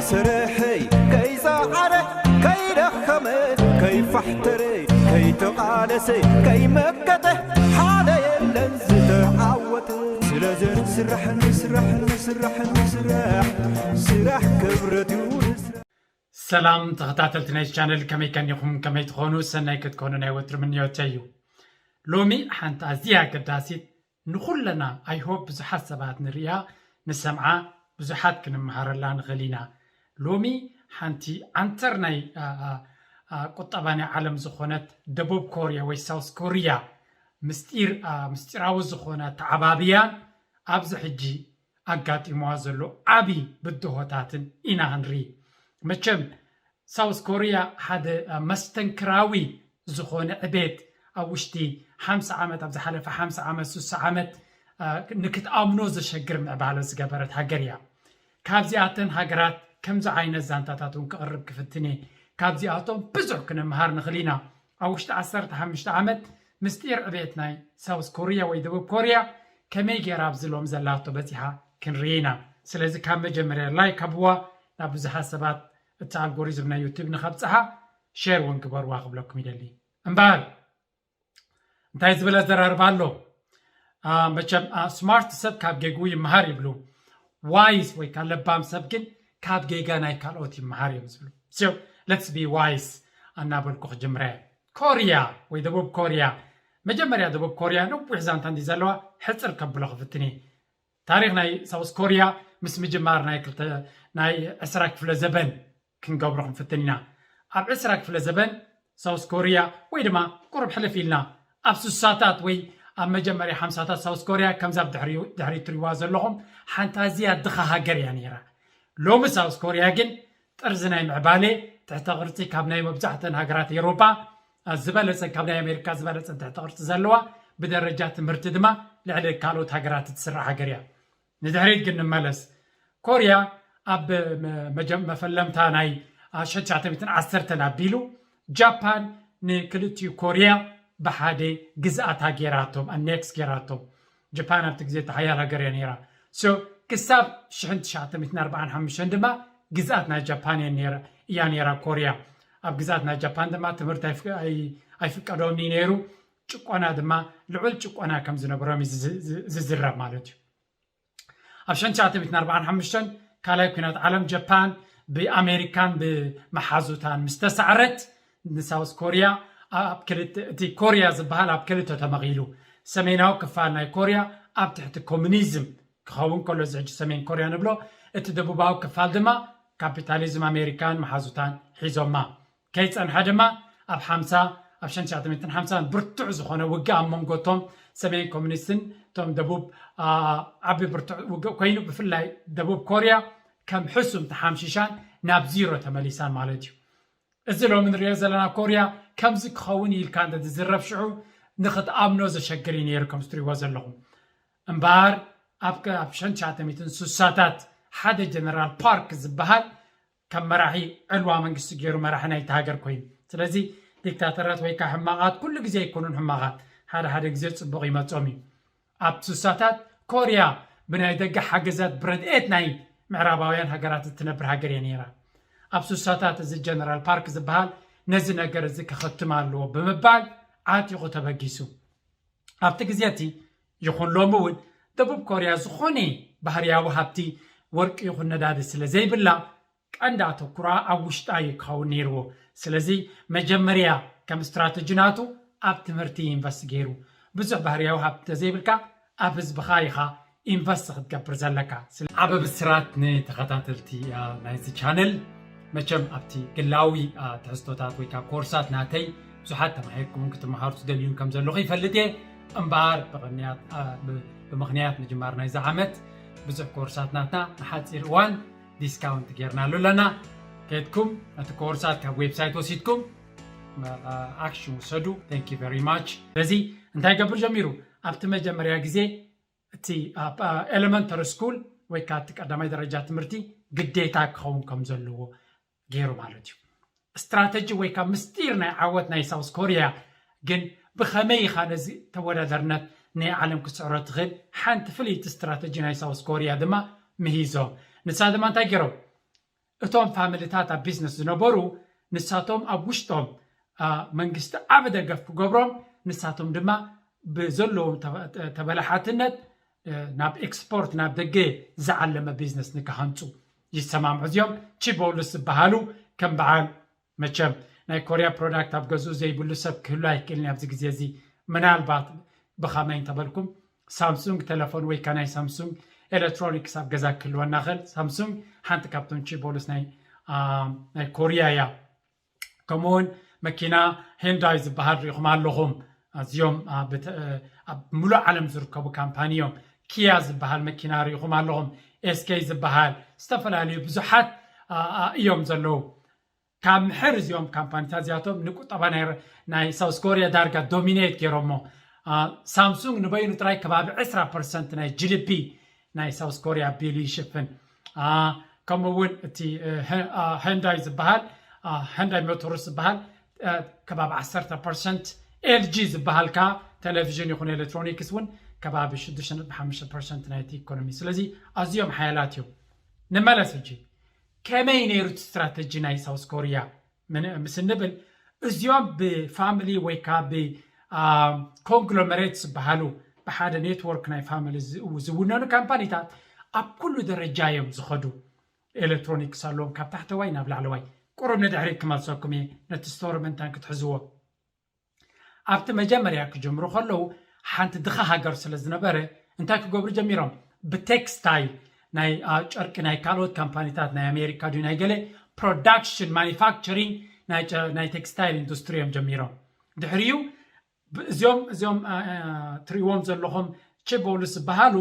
ስርሐይ ከይሰዓረ፣ ከይደኸመ፣ ከይፋሕተረ፣ ከይተቓለሰ፣ ከይመከተ፣ ሓደ የለን ዝተዓወተ። ስለዚ ንስራሕ፣ ንስራሕ፣ ንስራሕ፣ ንስራሕ፣ ስራሕ ክብረት እዩ፣ ንስራሕ። ሰላም ተኸታተልቲ ናይ ቻነል፣ ከመይ ከኒኹም? ከመይ ትኾኑ? ሰናይ ክትኮኑ ናይ ወትሪ ምንዮተይ እዩ። ሎሚ ሓንቲ ኣዝያ ኣገዳሲት፣ ንኹለና፣ I hope፣ ብዙሓት ሰባት ንርእያ፣ ንሰምዓ፣ ብዙሓት ክንመሃረላ ንኽእል ኢና። ሎሚ ሓንቲ ዓንተር ናይ ቁጠባ ናይ ዓለም ዝኾነት ደቡብ ኮርያ ወይ ሳውስ ኮርያ ምስጢር ምስጢራዊ ዝኾነ ተዓባብያን ኣብዚ ሕጂ ኣጋጢምዋ ዘሎ ዓቢ ብድሆታትን ኢና ክንርኢ። መቸም ሳውስ ኮርያ ሓደ መስተንክራዊ ዝኾነ ዕቤት ኣብ ውሽጢ ሓምሳ ዓመት፣ ኣብ ዝሓለፈ ሓምሳ ዓመት፣ ስሳ ዓመት ንክትኣምኖ ዘሸግር ምዕባለ ዝገበረት ሃገር እያ። ካብዚኣተን ሃገራት ከምዚ ዓይነት ዛንታታት እውን ክቕርብ ክፍትን እየ። ካብዚኣቶም ብዙሕ ክንምሃር ንኽእል ኢና። ኣብ ውሽጢ ዓሰርተ ሓሙሽተ ዓመት ምስጢር ዕቤት ናይ ሳውስ ኮርያ ወይ ደቡብ ኮርያ ከመይ ገይራ ኣብዚ ሎም ዘላቶ በፂሓ ክንርኢ ኢና። ስለዚ ካብ መጀመርያ ላይክ ሃብዋ፣ ናብ ብዙሓት ሰባት እቲ ኣልጎሪዝም ናይ ዩቱብ ንኸብፅሓ ሼር እውን ግበርዋ ክብለኩም ይደሊ። እምበኣር እንታይ ዝበለ ኣዘራርባ ኣሎ? መቸም ስማርት ሰብ ካብ ጌግኡ ይመሃር ይብሉ። ዋይስ ወይ ከዓ ለባም ሰብ ግን ካብ ጌጋ ናይ ካልኦት ይመሃር እዮም ዝብሉ። So let's be wise እናበልኩ ክጅምረ። ኮርያ ወይ ደቡብ ኮርያ፣ መጀመርያ ደቡብ ኮርያ ነዊሕ ዛንታ እንዲ ዘለዋ ሕፅር ከብሎ ክፍትን እየ። ታሪክ ናይ ሳውስ ኮርያ ምስ ምጅማር ናይ ክልተ ናይ ዕስራ ክፍለ ዘበን ክንገብሮ ክንፍትን ኢና። ኣብ ዕስራ ክፍለ ዘበን ሳውስ ኮርያ ወይ ድማ ቁሩብ ሕልፍ ኢልና ኣብ ስሳታት ወይ ኣብ መጀመርያ ሓምሳታት ሳውስ ኮርያ ከምዛ ድሕሪ ትሪዋ ዘለኹም ሓንቲ ኣዝያ ድኻ ሃገር እያ ነይራ። ሎሚ ሳውስ ኮርያ ግን ጥርዚ ናይ ምዕባሌ ትሕተ ቅርፂ ካብ ናይ መብዛሕተን ሃገራት ኤሮፓ ዝበለፀን ካብ ናይ ኣሜሪካ ዝበለፀን ትሕተ ቅርፂ ዘለዋ ብደረጃ ትምህርቲ ድማ ልዕሊ ካልኦት ሃገራት እትስራዕ ሃገር እያ። ንድሕሪት ግን ንመለስ። ኮርያ ኣብ መፈለምታ ናይ ሸትሻተ ሚትን ዓሰርተን ኣቢሉ ጃፓን ንክልቲኡ ኮርያ ብሓደ ግዝኣታ ገይራቶም ኣኔክስ ገይራቶም። ጃፓን ኣብቲ ግዜ ተሓያል ሃገር እያ ነይራ። So ክሳብ ሽሕን ትሽዓተ ሚትን ኣርባዓን ሓሙሽተን ድማ ግዝኣት ናይ ጃፓን እያ ነይራ ኮርያ። ኣብ ግዝኣት ናይ ጃፓን ድማ ትምህርቲ ኣይፍቀዶምን እዩ ነይሩ። ጭቆና ድማ ልዑል ጭቆና ከም ዝነበሮም ዝዝረብ ማለት እዩ። ኣብ ሽሕን ትሽዓተ ሚትን ኣርባዓን ሓሙሽተን ካልኣይ ኩናት ዓለም ጃፓን ብኣሜሪካን ብመሓዙታን ምስ ተሳዕረት ንሳውስ ኮርያ ኣብ ክልተ እቲ ኮርያ ዝበሃል ኣብ ክልተ ተመቒሉ። ሰሜናዊ ክፋል ናይ ኮርያ ኣብ ትሕቲ ኮሙኒዝም ክኸውን ከሎ እዚ ሕጂ ሰሜን ኮርያ ንብሎ፣ እቲ ደቡባዊ ክፋል ድማ ካፒታሊዝም ኣሜሪካን መሓዙታን ሒዞማ። ከይጸንሐ ድማ ኣብ ሓምሳ ኣብ ሽሕን ትሽዓተ ሚትን ሓምሳን ብርቱዕ ዝኾነ ውግእ ኣብ መንጎ እቶም ሰሜን ኮሙኒስትን እቶም ደቡብ ዓቢ ብርቱዕ ውግእ ኮይኑ ብፍላይ ደቡብ ኮርያ ከም ሕሱም ተሓምሺሻን ናብ ዚሮ ተመሊሳን ማለት እዩ። እዚ ሎሚ ንሪኦ ዘለና ኮርያ ከምዚ ክኸውን ኢልካ እንተ ትዝረብ ሽዑ ንኽትኣምኖ ዘሸግር እዩ ነይሩ ከም ዝትሪእዎ ዘለኹም። እምበኣር ኣብ ሽሕን ትሽዓተ ሚትን ስሳታት ሓደ ጀነራል ፓርክ ዝበሃል ከም መራሒ ዕልዋ መንግስቲ ገይሩ መራሒ ናይቲ ሃገር ኮይኑ። ስለዚ ዲክታተራት ወይ ከዓ ሕማቓት ኩሉ ግዜ ኣይኮኑን ሕማቓት፣ ሓደ ሓደ ግዜ ፅቡቕ ይመፆም እዩ። ኣብ ስሳታት ኮርያ ብናይ ደገ ሓገዛት ብረድኤት ናይ ምዕራባውያን ሃገራት እትነብር ሃገር እያ ነይራ። ኣብ ስሳታት እዚ ጀነራል ፓርክ ዝበሃል ነዚ ነገር እዚ ክኸትም ኣለዎ ብምባል ዓጢቑ ተበጊሱ። ኣብቲ ግዜ እቲ ይኹን ሎሚ እውን ደቡብ ኮርያ ዝኾነ ባህርያዊ ሃብቲ ወርቂ ይኹን ነዳዲ ስለ ዘይብላ ቀንዲ ኣተኩራ ኣብ ውሽጣ እዩ ክኸውን ነይርዎ። ስለዚ መጀመርያ ከም ስትራተጂ ናቱ ኣብ ትምህርቲ ኢንቨስት ገይሩ። ብዙሕ ባህርያዊ ሃብቲ እንተዘይብልካ ኣብ ህዝብኻ ኢኻ ኢንቨስት ክትገብር ዘለካ። ዓቢ ብስራት ንተኸታተልቲ ናይዚ ቻነል። መቸም ኣብቲ ግላዊ ትሕዝቶታት ወይ ከዓ ኮርሳት ናተይ ብዙሓት ተማሂርኩምን ክትመሃሩ ትደልዩን ከም ዘለኹ ይፈልጥ እየ። እምበኣር ብምኽንያት ምጅማር ናይዚ ዓመት ብዙሕ ኮርሳት ናትና ንሓፂር እዋን ዲስካውንት ጌርናሉ ኣለና። ከድኩም ነቲ ኮርሳት ካብ ዌብሳይት ወሲድኩም ኣክሽን ውሰዱ። Thank you very much። ስለዚ እንታይ ገብር ጀሚሩ ኣብቲ መጀመርያ ግዜ እቲ ኤለመንተሪ ስኩል ወይ ከዓ እቲ ቀዳማይ ደረጃ ትምህርቲ ግዴታ ክኸውን ከም ዘለዎ ገይሩ ማለት እዩ። ስትራተጂ ወይ ከዓ ምስጢር ናይ ዓወት ናይ ሳውስ ኮርያ ግን ብኸመይ ኢኻ ነዚ ተወዳዳርነት ናይ ዓለም ክትስዕሮ ትኽእል ሓንቲ ፍልይቲ ስትራተጂ ናይ ሳውስ ኮርያ ድማ ምሂዞም። ንሳ ድማ እንታይ ገይሮም? እቶም ፋሚሊታት ኣብ ቢዝነስ ዝነበሩ ንሳቶም ኣብ ውሽጦም መንግስቲ ዓቢ ደገፍ ክገብሮም፣ ንሳቶም ድማ ብዘለዎም ተበላሓትነት ናብ ኤክስፖርት ናብ ደገ ዝዓለመ ቢዝነስ ንክሃንፁ ይሰማምዑ። እዚኦም ቺቦልስ ዝበሃሉ ከም በዓል መቸም ናይ ኮርያ ፕሮዳክት ኣብ ገዝኡ ዘይብሉ ሰብ ክህሉ ኣይክእልን ኣብዚ ግዜ እዚ። ምናልባት ብኸመይ እንተበልኩም ሳምሱንግ ቴሌፎን ወይ ከ ናይ ሳምሱንግ ኤሌክትሮኒክስ ኣብ ገዛ ክህልወና ክእል። ሳምሱንግ ሓንቲ ካብቶም ቺቦልስ ናይ ኮርያ እያ። ከምኡውን መኪና ሄንዳይ ዝበሃል ሪኢኹም ኣለኹም። እዚኦም ኣብ ምሉእ ዓለም ዝርከቡ ካምፓኒ እዮም። ኪያ ዝበሃል መኪና ሪኢኹም ኣለኹም። ኤስኬ ዝበሃል ዝተፈላለዩ ብዙሓት እዮም ዘለዉ። ካብ ምሕር እዚኦም ካምፓኒታት እዚኣቶም ንቁጠባ ናይ ሳውስ ኮርያ ዳርጋ ዶሚኔት ገይሮሞ። ሳምሱንግ ንበይኑ ጥራይ ከባቢ ዕስራ ፐርሰንት ናይ ጂዲፒ ናይ ሳውስ ኮርያ ቢሉ ይሽፍን። ከምኡ እውን እቲ ሄንዳይ ዝበሃል ሄንዳይ ሞቶርስ ዝበሃል ከባቢ ዓሰርተ ፐርሰንት፣ ኤልጂ ዝበሃል ከዓ ቴሌቪዥን ይኹን ኤሌክትሮኒክስ እውን ከባቢ ሽዱሽተ ነጥቢ ሓሙሽተ ፐርሰንት ናይቲ ኢኮኖሚ። ስለዚ ኣዝዮም ሓያላት እዮም። ንመለስ ሕጂ ከመይ ነይሩ እቲ ስትራተጂ ናይ ሳውስ ኮርያ ምስ እንብል እዚኦም ብፋሚሊ ወይ ከዓ ብኮንግሎመሬት ዝበሃሉ ብሓደ ኔትወርክ ናይ ፋሚሊ ዝውነኑ ካምፓኒታት ኣብ ኩሉ ደረጃ እዮም ዝኸዱ። ኤሌክትሮኒክስ ኣለዎም ካብ ታሕተዋይ ናብ ላዕለዋይ። ቁሩብ ንድሕሪት ክመልሰኩም እየ ነቲ ስቶሪ ምንታን ክትሕዝዎ። ኣብቲ መጀመርያ ክጅምሩ ከለዉ ሓንቲ ድኻ ሃገር ስለ ዝነበረ እንታይ ክገብሩ ጀሚሮም? ብቴክስታይል ናይ ጨርቂ ናይ ካልኦት ካምፓኒታት ናይ ኣሜሪካ ድዩ ናይ ገለ ፕሮዳክሽን ማኒፋክቸሪንግ ናይ ቴክስታይል ኢንዱስትሪ እዮም ጀሚሮም። ድሕሪኡ እዚኦም እዚኦም ትሪእዎም ዘለኹም ቺቦልስ ዝበሃሉ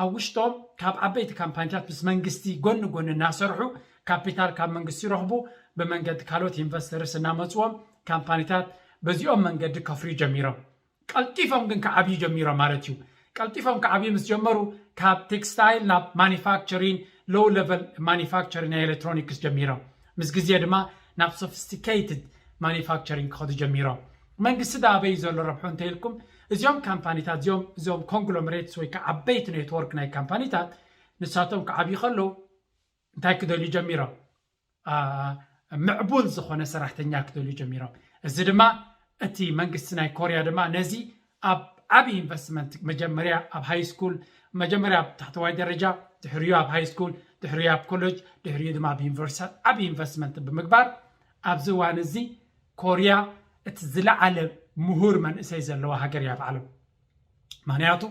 ኣብ ውሽጦም ካብ ዓበይቲ ካምፓኒታት ምስ መንግስቲ ጎኒ ጎኒ እናሰርሑ ካፒታል ካብ መንግስቲ ይረኽቡ። ብመንገዲ ካልኦት ኢንቨስተርስ እናመፅዎም ካምፓኒታት በዚኦም መንገዲ ከፍርዩ ጀሚሮም። ቀልጢፎም ግን ክዓብዩ ጀሚሮም ማለት እዩ። ቀልጢፎም ክዓብዩ ምስ ጀመሩ ካብ ቴክስታይል ናብ ማኒፋክቸሪን ሎው ሌቨል ማኒፋክቸሪን ናይ ኤሌክትሮኒክስ ጀሚሮም። ምስ ግዜ ድማ ናብ ሶፊስቲኬትድ ማኒፋክቸሪን ክኸዱ ጀሚሮም። መንግስቲ ዳ ኣበይ ዘሎ ረብሑ እንተኢልኩም እዚኦም ካምፓኒታት እዚኦም እዚኦም ኮንግሎመሬትስ ወይ ከዓ ዓበይቲ ኔትወርክ ናይ ካምፓኒታት ንሳቶም ክዓብዩ ከለዉ እንታይ ክደልዩ ጀሚሮም? ምዕቡል ዝኾነ ሰራሕተኛ ክደልዩ ጀሚሮም። እዚ ድማ እቲ መንግስቲ ናይ ኮርያ ድማ ነዚ ኣብ ዓብዪ ኢንቨስትመንት መጀመርያ ኣብ ሃይ ስኩል መጀመርያ ኣብ ታሕተዋይ ደረጃ ድሕሪኡ ኣብ ሃይ ስኩል ድሕሪኡ ኣብ ኮሌጅ ድሕሪኡ ድማ ኣብ ዩኒቨርሲቲታት ዓብዪ ኢንቨስትመንት ብምግባር ኣብዚ እዋን እዚ ኮርያ እቲ ዝለዓለ ምሁር መንእሰይ ዘለዋ ሃገር እያ ኣብ ዓለም። ምክንያቱ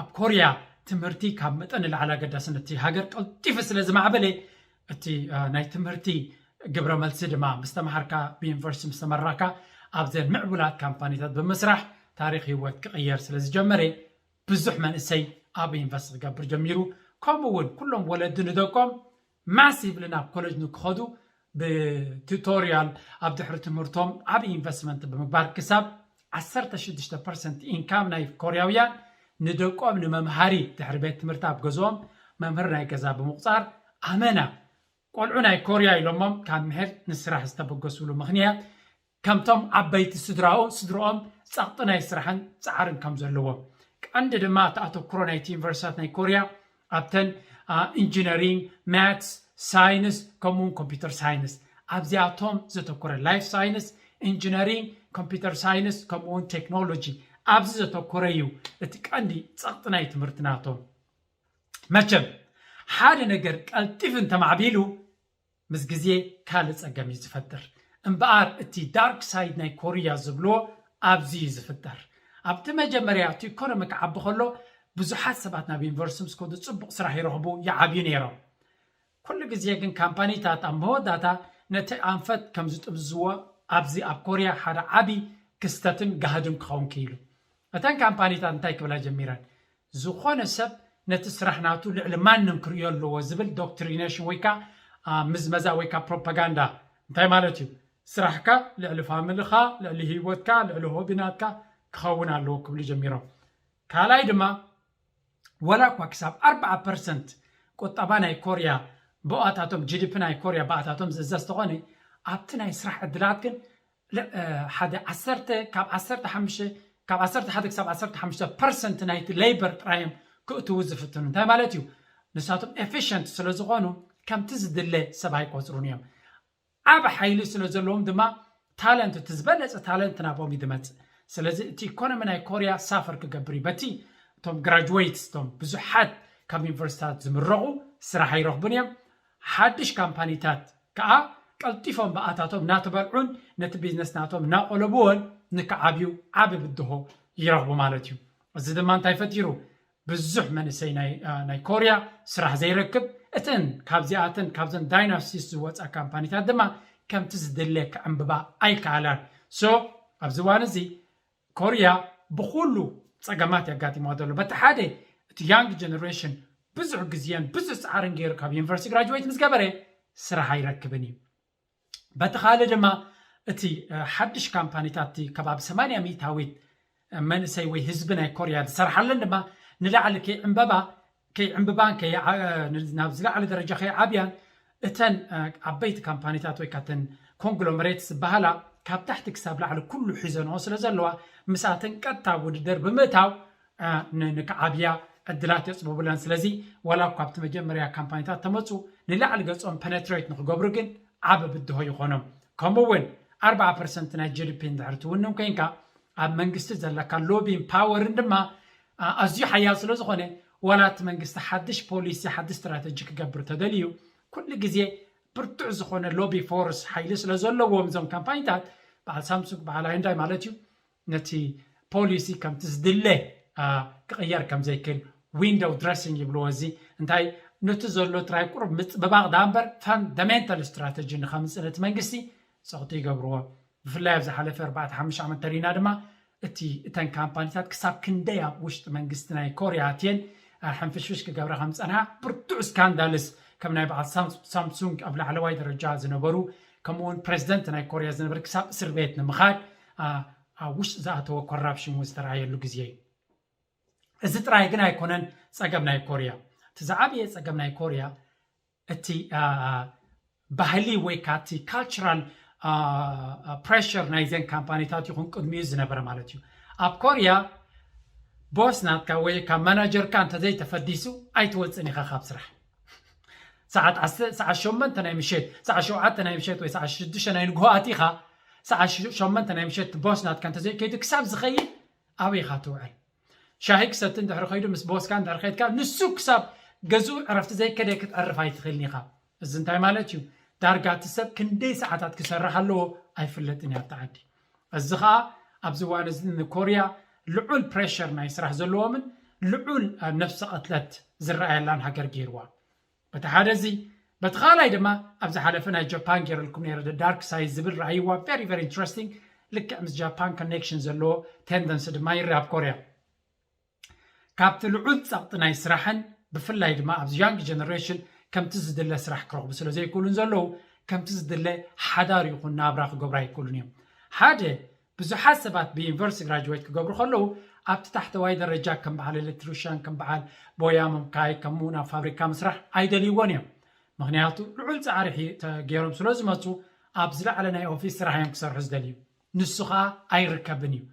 ኣብ ኮርያ ትምህርቲ ካብ መጠን ንላዕሊ ኣገዳስነት እቲ ሃገር ቀልጢፉ ስለ ዝማዕበለ እቲ ናይ ትምህርቲ ግብረ መልሲ ድማ ምስ ተምሃርካ ብዩኒቨርሲቲ ምስ ተመረቕካ ኣብዘን ምዕቡላት ካምፓኒታት ብምስራሕ ታሪክ ህይወት ክቕየር ስለ ዝጀመረ ብዙሕ መንእሰይ ኣብ ኢንቨስት ክገብር ጀሚሩ። ከምኡ እውን ኩሎም ወለዲ ንደቆም ማሲቭሊ ናብ ኮሌጅ ንክኸዱ ብቱቶሪያል ኣብ ድሕሪ ትምህርቶም ዓብዪ ኢንቨስትመንት ብምግባር ክሳብ ዓሰርተ ሽዱሽተ ፐርሰንት ኢንካም ናይ ኮርያውያን ንደቆም ንመምሃሪ ድሕሪ ቤት ትምህርቲ ኣብ ገዝኦም መምህር ናይ ገዛ ብምቑፃር ኣመና ቆልዑ ናይ ኮርያ ኢሎሞም ካብ ምሕር ንስራሕ ዝተበገስሉ ምኽንያት ከምቶም ዓበይቲ ስድራኡ ስድርኦም ፀቕጢ ናይ ስራሕን ፃዕርን ከም ዘለዎም ቀንዲ ድማ እቲ ኣተኩሮ ናይቲ ዩኒቨርሲታት ናይ ኮርያ ኣብተን ኢንጂነሪንግ ማትስ ሳይንስ ከምኡውን ኮምፒውተር ሳይንስ ኣብዚኣቶም ዘተኮረ ላይፍ ሳይንስ ኢንጂነሪንግ ኮምፒውተር ሳይንስ ከምኡውን ቴክኖሎጂ ኣብዚ ዘተኮረ እዩ እቲ ቀንዲ ፀቕጢ ናይ ትምህርቲ ናቶም። መቸም ሓደ ነገር ቀልጢፍ እንተማዕቢሉ ምስ ግዜ ካልእ ጸገም እዩ ዝፈጥር። እምበኣር እቲ ዳርክ ሳይድ ናይ ኮርያ ዝብልዎ ኣብዚ እዩ ዝፍጠር። ኣብቲ መጀመርያ እቲ ኢኮኖሚ ክዓቢ ከሎ ብዙሓት ሰባት ናብ ዩኒቨርሲቲ ምስ ከዱ ጽቡቕ ስራሕ ይረኽቡ ይዓብዩ ነይሮም። ኩሉ ግዜ ግን ካምፓኒታት ኣብ መወዳእታ ነቲ ኣንፈት ከም ዝጥምዝዎ ኣብዚ ኣብ ኮርያ ሓደ ዓቢ ክስተትን ጋህድን ክኸውን ክኢሉ። እተን ካምፓኒታት እንታይ ክብላ ጀሚረን? ዝኾነ ሰብ ነቲ ስራሕ ናቱ ልዕሊ ማንም ክርእዮ ኣለዎ ዝብል ዶክትሪኔሽን ወይ ከዓ ምዝመዛ ወይ ከዓ ፕሮፓጋንዳ እንታይ ማለት እዩ? ስራሕካ ልዕሊ ፋሚልኻ፣ ልዕሊ ህይወትካ፣ ልዕሊ ሆቢ ናትካ ክኸውን ኣለዎ ክብሉ ጀሚሮም። ካልኣይ ድማ ወላ እኳ ክሳብ ኣርብዓ ፐርሰንት ቁጠባ ናይ ኮርያ ብኣታቶም ጂዲፒ ናይ ኮርያ ብኣታቶም ዝእዘዝ ተኾነ ኣብቲ ናይ ስራሕ ዕድላት ግን ሓደ ዓሰርተ ካብ ዓሰርተ ሓሙሽተ ካብ ዓሰርተ ሓደ ክሳብ ዓሰርተ ሓሙሽተ ፐርሰንት ናይቲ ሌበር ጥራይ እዮም ክእትዉ ዝፍትኑ። እንታይ ማለት እዩ? ንሳቶም ኤፊሽንት ስለ ዝኾኑ ከምቲ ዝድለ ሰብ ኣይቆፅሩን እዮም። ዓብ ሓይሊ ስለ ዘለዎም ድማ ታለንት፣ እቲ ዝበለፀ ታለንት ናቦም እዩ ዝመፅእ። ስለዚ እቲ ኢኮኖሚ ናይ ኮርያ ሳፈር ክገብር እዩ። በቲ እቶም ግራጅዌትስ፣ እቶም ብዙሓት ካብ ዩኒቨርሲታት ዝምረቑ ስራሕ ኣይረኽቡን እዮም። ሓድሽ ካምፓኒታት ከዓ ቀልጢፎም ብኣታቶም እናተበልዑን ነቲ ቢዝነስ ናቶም እናቆለብዎን ንክዓብዩ ዓቢ ብድሆ ይረኽቡ ማለት እዩ። እዚ ድማ እንታይ ፈጢሩ? ብዙሕ መንእሰይ ናይ ኮርያ ስራሕ ዘይረክብ፣ እተን ካብዚኣተን ካብዘን ዳይናስቲስ ዝወፃ ካምፓኒታት ድማ ከምቲ ዝድለ ክዕምብባ ኣይከኣላን። ሶ ኣብዚ እዋን እዚ ኮርያ ብኩሉ ፀገማት የጋጢሞ ዘሎ። በቲ ሓደ እቲ ያንግ ጀነሬሽን ብዙሕ ግዜን ብዙሕ ፃዕርን ገይሩ ካብ ዩኒቨርሲቲ ግራጅዌት ምስ ገበረ ስራሕ ኣይረክብን እዩ። በቲ ካልእ ድማ እቲ ሓድሽ ካምፓኒታት እቲ ከባቢ ሰማንያ ሚእታዊት መንእሰይ ወይ ህዝቢ ናይ ኮርያ ዝሰርሓለን ድማ ንላዕሊ ከይዕምበባ ከይዕምብባን ናብ ዝለዓለ ደረጃ ከይዓብያን እተን ዓበይቲ ካምፓኒታት ወይ ካተን ኮንግሎመሬት ዝበሃላ ካብ ታሕቲ ክሳብ ላዕሊ ኩሉ ሒዘንኦ ስለ ዘለዋ ምስኣተን ቀጥታ ውድድር ብምእታው ንክዓብያ ዕድላት የፅብቡለን። ስለዚ ዋላ እኳ ኣብቲ መጀመርያ ካምፓኒታት ተመፁ ንላዕሊ ገፆም ፐነትሬት ንክገብሩ ግን ዓብ ብድሆ ይኾኖም። ከምኡ እውን ኣርባዓ ፐርሰንት ናይ ጂዲፒ እንድሕር ትውንን ኮይንካ ኣብ መንግስቲ ዘለካ ሎቢን ፓወርን ድማ ኣዝዩ ሓያል ስለ ዝኾነ ዋላ እቲ መንግስቲ ሓድሽ ፖሊሲ ሓድሽ ስትራተጂ ክገብር ተደልዩ ኩሉ ግዜ ብርቱዕ ዝኾነ ሎቢ ፎርስ ሓይሊ ስለ ዘለዎም እዞም ካምፓኒታት በዓል ሳምሱንግ በዓል ሃይንዳይ ማለት እዩ ነቲ ፖሊሲ ከምቲ ዝድለ ክቕየር ከም ዘይክእል ዊንዶው ድረሲንግ ይብልዎ። እዚ እንታይ ነቲ ዘሎ ጥራይ ቁሩብ ምፅብባቕ ዳ እምበር ፋንዳሜንታል ስትራተጂ ንኸምፅእ ነቲ መንግስቲ ፀቕጢ ይገብርዎ። ብፍላይ ኣብ ዝሓለፈ ኣርባዕተ ሓሙሽተ ዓመት ተሪና ድማ እቲ እተን ካምፓኒታት ክሳብ ክንደይ ኣብ ውሽጢ መንግስቲ ናይ ኮርያ ኣትየን ሕንፍሽፍሽ ክገብራ ከም ዝፀንሓ ብርቱዕ ስካንዳልስ ከም ናይ በዓል ሳምሱንግ ኣብ ላዕለዋይ ደረጃ ዝነበሩ ከምኡውን ፕሬዚደንት ናይ ኮርያ ዝነበረ ክሳብ እስር ቤት ንምኻድ ኣብ ውሽጢ ዝኣተወ ኮራፕሽን እውን ዝተረኣየሉ ግዜ እዩ። እዚ ጥራይ ግን ኣይኮነን ፀገም ናይ ኮርያ። እቲ ዝዓበየ ፀገም ናይ ኮርያ እቲ ባህሊ ወይ ከዓ እቲ ካልቸራል ፕሬሸር ናይዘን ካምፓኒታት ይኹን ቅድሚኡ ዝነበረ ማለት እዩ። ኣብ ኮርያ ቦስ ናትካ ወይ ካብ ማናጀርካ እንተዘይተፈዲሱ ኣይትወፅን ኢኻ ካብ ስራሕ። ሰዓት ሸሞንተ ናይ ምሸት፣ ሰዓት ሸውዓተ ናይ ምሸት ወይ ሰዓት ሽዱሽተ ናይ ንግሆ ኣቲኻ ሰዓት ሸሞንተ ናይ ምሸት ቦስ ናትካ እንተዘይከይዱ ክሳብ ዝኸይድ ኣበይ ኢኻ ትውዕል? ሻሂ ክሰቲ እንድሕሪ ከይዱ ምስ ቦስካ እንድሕሪ ከይድካ ንሱ ክሳብ ገዝኡ ዕረፍቲ ዘይከደ ክትዕርፍ ኣይትኽእልን ኢኻ። እዚ እንታይ ማለት እዩ? ዳርጋ እቲ ሰብ ክንደይ ሰዓታት ክሰርሕ ኣለዎ ኣይፍለጥን እዩ ኣብቲ ዓዲ። እዚ ኸዓ ኣብዚ እዋን እዚ ንኮርያ ልዑል ፕሬሸር ናይ ስራሕ ዘለዎምን ልዑል ነፍሲ ቀትለት ዝረኣየላን ሃገር ገይርዋ። በቲ ሓደ እዚ በቲ ካልኣይ ድማ ኣብ ዝሓለፈ ናይ ጃፓን ገይረልኩም ነይረ ዳርክ ሳይድ ዝብል ረኣይዋ very very interesting። ልክዕ ምስ ጃፓን ኮኔክሽን ዘለዎ ቴንደንሲ ድማ ይረኣ ኣብ ኮርያ። ካብቲ ልዑል ፀቕጢ ናይ ስራሕን ብፍላይ ድማ ኣብዚ ያንግ ጀነሬሽን ከምቲ ዝድለ ስራሕ ክረኽቡ ስለ ዘይክእሉን ዘለዉ ከምቲ ዝድለ ሓዳር ይኹን ናብራ ክገብሩ ኣይክእሉን እዮም። ሓደ ብዙሓት ሰባት ብዩኒቨርሲቲ ግራጅዌት ክገብሩ ከለዉ ኣብቲ ታሕተዋይ ደረጃ ከም በዓል ኤሌክትሪሽያን ከም በዓል ቦያ ምምካይ ከምኡ ናብ ፋብሪካ ምስራሕ ኣይደልይዎን እዮም። ምክንያቱ ልዑል ፃዕሪ ገይሮም ስለ ዝመፁ ኣብ ዝለዓለ ናይ ኦፊስ ስራሕ እዮም ክሰርሑ ዝደልዩ። ንሱ ከዓ ኣይርከብን እዩ።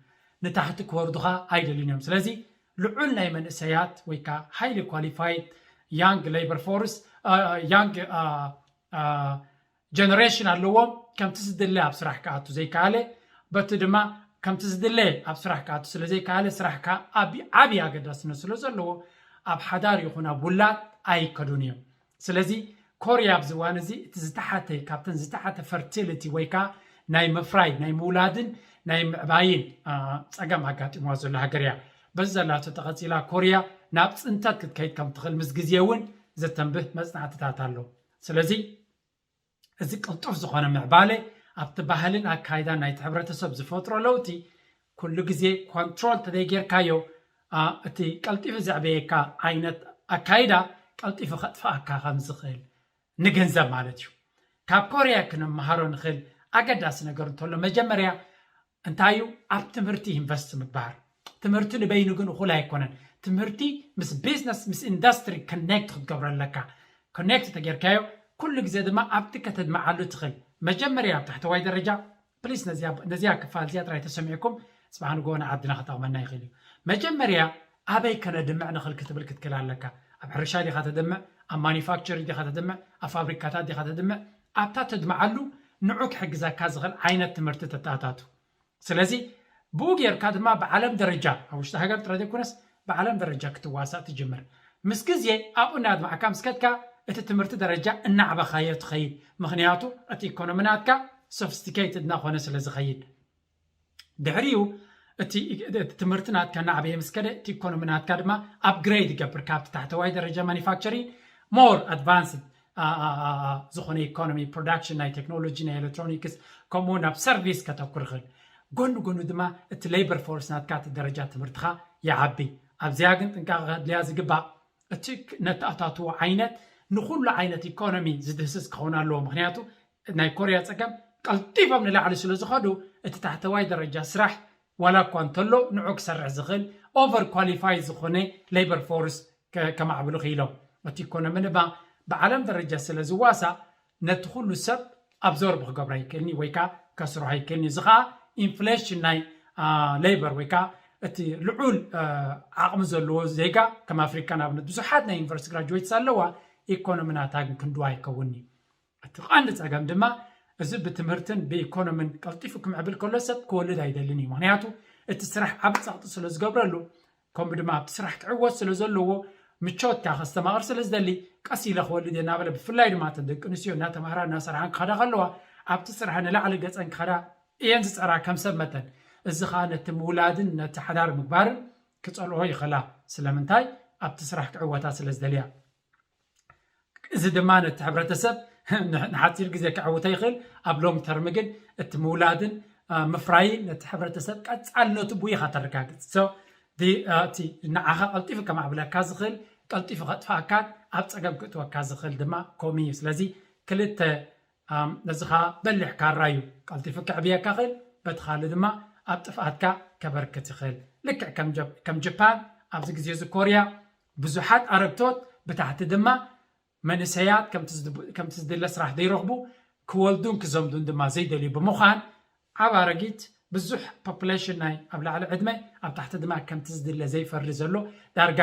ንታሕቲ ክወርዱ ከዓ ኣይደልዩን እዮም። ስለዚ ልዑል ናይ መንእሰያት ወይ ከዓ ሃይሊ ኳሊፋይድ ያንግ ሌበር ፎርስ ያንግ ጀነሬሽን ኣለዎም። ከምቲ ዝድለ ኣብ ስራሕ ክኣቱ ዘይከኣለ በቲ ድማ ከምቲ ዝድለ ኣብ ስራሕ ክኣቱ ስለ ዘይከኣለ ስራሕ ከዓ ዓብዪ ኣገዳስነት ስለ ዘለዎ ኣብ ሓዳር ይኹን ኣብ ውላድ ኣይከዱን እዮም። ስለዚ ኮርያ ኣብዚ እዋን እዚ እቲ ዝተሓተ ካብተን ዝተሓተ ፈርቲሊቲ ወይ ከዓ ናይ ምፍራይ ናይ ምውላድን ናይ ምዕባይን ፀገም ኣጋጢምዋ ዘሎ ሃገር እያ። በዚ ዘላቶ ተቐፂላ ኮርያ ናብ ፅንተት ክትከይድ ከም ትኽእል ምስ ግዜ እውን ዘተንብህ መፅናዕትታት ኣሎ። ስለዚ እዚ ቅልጡፍ ዝኾነ ምዕባለ ኣብቲ ባህልን ኣካይዳን ናይቲ ሕብረተሰብ ዝፈጥሮ ለውጢ ኩሉ ግዜ ኮንትሮል ተዘይጌርካዮ እቲ ቀልጢፉ ዘዕበየካ ዓይነት ኣካይዳ ቀልጢፉ ከጥፍኣካ ከም ዝኽእል ንግንዘብ ማለት እዩ። ካብ ኮርያ ክንመሃሮ ንኽእል ኣገዳሲ ነገር እንተሎ መጀመርያ እንታይ እዩ ኣብ ትምህርቲ ኢንቨስት ምግባር። ትምህርቲ ንበይኑ ግን እኹል ኣይኮነን። ትምህርቲ ምስ ቢዝነስ ምስ ኢንዱስትሪ ኮኔክት ክትገብሮ ኣለካ። ኮኔክት ተጌርካዮ ኩሉ ግዜ ድማ ኣብቲ ከተድምዓሉ ትኽእል መጀመርያ ኣብ ታሕተዋይ ደረጃ ፕሊስ ነዚያ ክፋል እዚኣ ጥራይ ተሰሚዕኩም ፅባሕ ንግሆ ንዓድና ክጠቕመና ይኽእል እዩ። መጀመርያ ኣበይ ከነድምዕ ንኽእል ክትብል ክትክእል ኣለካ። ኣብ ሕርሻ ዲኻ ተድምዕ? ኣብ ማኒፋክቸሪ ዲኻ ተድምዕ፣ ኣብ ፋብሪካታት ዲኻ ተድምዕ፣ ኣብታ ተድምዓሉ ንዑ ክሕግዘካ ዝኽእል ዓይነት ትምህርቲ ተተኣታቱ። ስለዚ ብኡ ጌርካ ድማ ብዓለም ደረጃ፣ ኣብ ውሽጢ ሃገር ጥራይ ዘይኮነስ ብዓለም ደረጃ ክትዋሳእ ትጅምር። ምስ ግዜ ኣብኡ እናድማዕካ ምስ ከድካ እቲ ትምህርቲ ደረጃ እናዕበኻዮ ትኸይድ። ምኽንያቱ እቲ ኢኮኖሚ ናትካ ሶፊስቲኬትድ እናኾነ ስለ ዝኸይድ። ድሕሪኡ እቲ እቲ ትምህርቲ ናትካ እናዕበየ ምስ ከደ እቲ ኢኮኖሚ ናትካ ድማ ኣፕግሬድ ይገብር። ካብቲ ታሕተዋይ ደረጃ ማኒፋክቸሪንግ ሞር ኣድቫንስድ ዝኾነ ኢኮኖሚ፣ ፕሮዳክሽን ናይ ቴክኖሎጂ፣ ናይ ኤሌክትሮኒክስ፣ ከምኡ ናብ ሰርቪስ ከተኩር ይኽእል። ጎኒ ጎኒ ድማ እቲ ሌበር ፎርስ ናትካ እቲ ደረጃ ትምህርትኻ ይዓቢ። ኣብዚኣ ግን ጥንቃቐ ከድልያ ዝግባእ እቲ ነተኣታትዎ ዓይነት ንኹሉ ዓይነት ኢኮኖሚ ዝድህስስ ክኸውን ኣለዎ። ምኽንያቱ ናይ ኮርያ ጸገም ቀልጢፎም ንላዕሊ ስለ ዝኸዱ እቲ ታሕተዋይ ደረጃ ስራሕ ዋላ እኳ እንተሎ ንዑ ክሰርሕ ዝኽእል ኦቨር ኳሊፋይ ዝኾነ ሌበር ፎርስ ከ- ከማዕብሉ ክኢሎም። እቲ ኢኮኖሚ ድማ ብዓለም ደረጃ ስለ ዝዋሳእ ነቲ ኩሉ ሰብ ኣብዞርብ ክገብሮ ኣይክእልኒ ወይ ከዓ ከስርሖ ኣይክእልኒ። እዚ ከዓ ኢንፍሌሽን ናይ ሌበር ወይ ከዓ እቲ ልዑል ዓቕሚ ዘለዎ ዜጋ ከም ኣፍሪካ ንኣብነት ብዙሓት ናይ ዩኒቨርሲቲ ግራጁዌትስ ኣለዋ። ኢኮኖሚ ናታ ግን ክንድዋ ኣይከውንኒ። እቲ ቀንዲ ጸገም ድማ እዚ ብትምህርትን ብኢኮኖምን ቀልጢፉ ክምዕብል ከሎ ሰብ ክወልድ ኣይደልን እዩ። ምክንያቱ እቲ ስራሕ ዓብ ጸቕጢ ስለ ዝገብረሉ ከምኡ ድማ ኣብቲ ስራሕ ክዕወት ስለ ዘለዎ ምቾትካ ከስተማቕር ስለ ዝደሊ ቀስ ኢለ ክወልድ እየ እናበለ ብፍላይ ድማ እተን ደቂ ኣንስትዮ እናተማህራ እናሰርሓን ክኸዳ ከለዋ ኣብቲ ስራሕ ንላዕሊ ገጸን ክኸዳ እየን ዝጸራ ከም ሰብ መጠን። እዚ ከዓ ነቲ ምውላድን ነቲ ሓዳር ምግባርን ክጸልኦ ይኽእላ። ስለምንታይ? ኣብቲ ስራሕ ክዕወታ ስለ ዝደልያ። እዚ ድማ ነቲ ሕብረተሰብ ንሓፂር ግዜ ክዕውተ ይኽእል። ኣብ ሎንግ ተርም ግን እቲ ምውላድን ምፍራይን ነቲ ሕብረተሰብ ቀፃልነቱ ብኡ ኢኻ ተረጋግፅ። እቲ ንዓኻ ቀልጢፉ ከማዕብለካ ዝኽእል ቀልጢፉ ከጥፍኣካን ኣብ ፀገም ክእትወካ ዝኽእል ድማ ከምኡ እዩ። ስለዚ ክልተ ነዚ ኸዓ በሊሕ ካራ እዩ። ቀልጢፉ ከዕብየካ ኽእል፣ በቲ ካልእ ድማ ኣብ ጥፍኣትካ ከበርክት ይኽእል። ልክዕ ከም ጀፓን ኣብዚ ግዜ እዚ ኮርያ ብዙሓት ኣረግቶት ብታሕቲ ድማ መንእሰያት ከምቲ ዝድለ ስራሕ ዘይረኽቡ ክወልዱን ክዘምዱን ድማ ዘይደልዩ ብምዃን ዓብ ኣረጊት ብዙሕ ፖፕሌሽን ናይ ኣብ ላዕሊ ዕድመ ኣብ ታሕቲ ድማ ከምቲ ዝድለ ዘይፈሪ ዘሎ ዳርጋ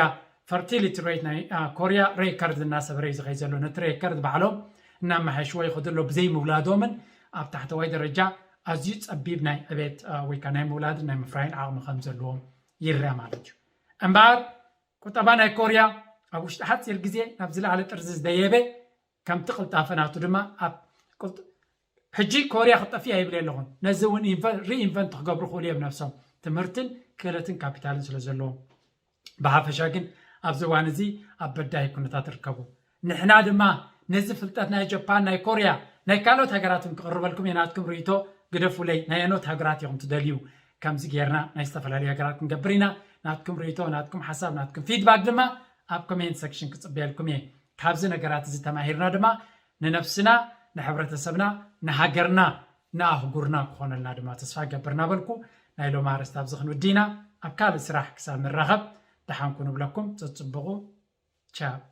ፈርቲሊቲ ሬት ናይ ኮርያ ሬከርድ እናሰበረ እዩ ዝኸይ ዘሎ። ነቲ ሬከርድ ባዕሎም እናመሓይሽዎ ይኸዱ ኣሎ። ብዘይ ምውላዶምን ኣብ ታሕተዋይ ደረጃ ኣዝዩ ጸቢብ ናይ ዕቤት ወይ ከዓ ናይ ምውላድን ናይ ምፍራይን ዓቕሚ ከም ዘለዎም ይረአ ማለት እዩ። እምበኣር ቁጠባ ናይ ኮርያ ኣብ ውሽጢ ሓፂር ግዜ ናብ ዝለዓለ ጥርዚ ዝደየበ ከምቲ ቅልጣፈ ናቱ ድማ ኣብ ሕጂ ኮርያ ክጠፍእ ኣይብል ኣለኹን። ነዚ እውን ሪኢንቨንት ክገብሩ ክእሉ እዮም ነብሶም ትምህርትን ክእለትን ካፒታልን ስለ ዘለዎም። ብሓፈሻ ግን ኣብዚ እዋን እዚ ኣብ በዳሂ ኩነታት ይርከቡ። ንሕና ድማ ነዚ ፍልጠት ናይ ጃፓን ናይ ኮርያ ናይ ካልኦት ሃገራት እውን ክቕርበልኩም እየ። ናትኩም ርእይቶ ግደፉለይ። ናይ ኣኖት ሃገራት ኢኹም ትደልዩ? ከምዚ ጌርና ናይ ዝተፈላለዩ ሃገራት ክንገብር ኢና። ናትኩም ርእይቶ፣ ናትኩም ሓሳብ፣ ናትኩም ፊድባክ ድማ ኣብ ኮሜንት ሴክሽን ክፅበየልኩም እየ። ካብዚ ነገራት እዚ ተማሂርና ድማ ንነብስና፣ ንሕብረተሰብና፣ ንሃገርና፣ ንኣህጉርና ክኾነልና ድማ ተስፋ ገብር እናበልኩ ናይ ሎም ኣርእስቲ ኣብዚ ክንውዲ ኢና። ኣብ ካልእ ስራሕ ክሳብ ንራኸብ ደሓንኩ ንብለኩም። ፀፅብቑ። ቻው።